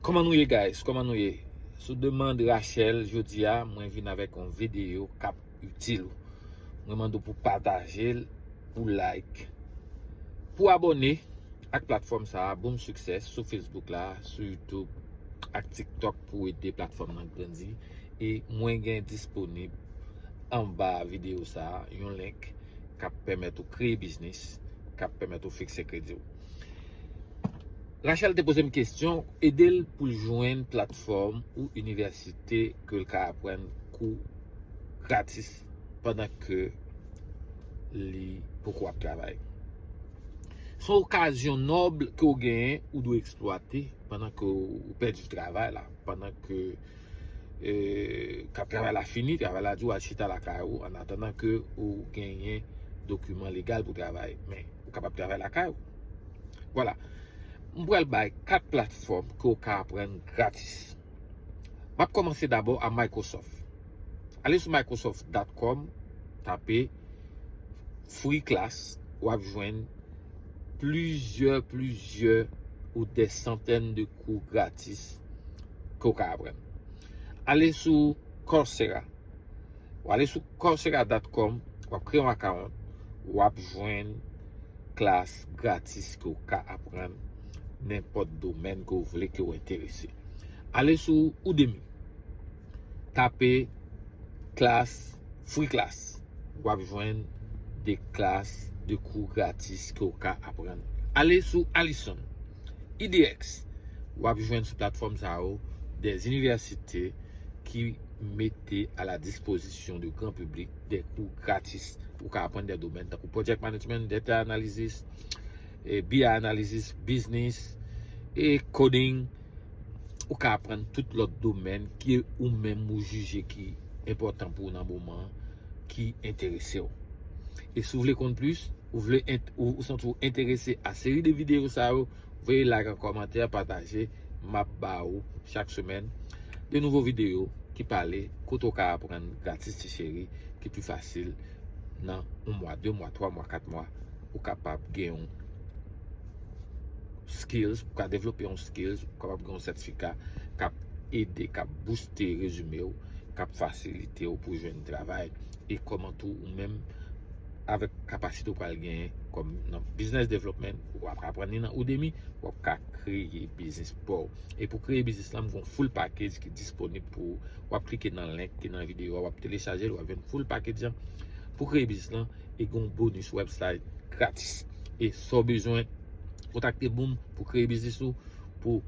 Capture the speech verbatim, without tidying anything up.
Kòman nou ye, guys? Kòman nou ye? Sou demann Rachel, jodi a, mwen vin avèk yon videyo k ap itil ou. Mwen mande w pou pataje l, pou like, pou abòne ak platfòm sa a, Boom Success, sou Facebook la, sou YouTube, ak TikTok pou ede platfòm nan grandi. E mwen gen disponib anba videyo sa a, yon link k ap pèmèt ou kreye biznis, k ap pèmèt ou fikse kredi w. Rachel te poze m kesyon, ede l pou l jwenn platfòm ou inivèsite ke l ka aprann kou gratis pandan ke li poko ap travay. Se yon okazyon nòb ke w genyen, ou dwe eksplwate pandan ke w pèdi travay la, pandan ke e, k ap travay la fini, travay la di w al chita lakay ou, an atandan ke ou genyen dokiman legal pou travay. Men, ou kapab travay lakay ou. Vwala. M pral bay kat platfòm ke w ka aprann gratis. M ap kòmanse dabò a Microsoft. Ale sou microsoft dot com, tape free class, w ap jwenn plizyè, plizyè ou dè santèn de kou gratis ke w ka aprann. Ale sou Coursera. W ale sou coursera dot com, w ap kreye yon account, w ap jwenn klas gratis ke w ka aprann nenpòt domèn ke w vle, ke w enterese. Ale sou Udemy, tape klas, free class. W ap jwenn de klas, de kou gratis ke w ka aprann. Ale sou Alison, E D X. W ap jwenn sou platfòm sa yo de inivèsite ki mete a la dispozisyon de gran piblik de kou gratis. Ou ka aprann de domèn tankou project management, data analysis, e, B I analysis, business, e coding. Ou ka aprann tout lòt domèn ke ou menm ou jije ki enpòtan pou ou nan moman an, ki enterese w. E si w vle konn plis, ou vle ent-, ou, ou santi w enterese a seri de videyo sa yo, voye like an kòmantè, pataje, m ap ba ou chak semèn de nouvo videyo ki pale kote w ka aprann gratis ti cheri, ki pi fasil nan yon mwa, de mwa, twa mwa, kat mwa, ou kapab gen yon skills, ou ka devlope yon skills, ou kapab gen yon sètifika k ap ede, k ap booste rezime w, k ap fasilite w pou jwenn travay. E kòman tou ou menm, avèk kapasite w pral genyen kòm nan business development, w ap aprann li nan Udemy, w ap ka kreye biznis pa w. E pou kreye biznis lan, m gen yon full package ki disponib pou ou. W ap klike nan link ki nan videyo a, w ap telechaje l, w ap jwenn full package an pou kreye biznis lan, e gen yon bonus website gratis. E sa w bezwen, kontakte Boom pou kreye biznis ou, pou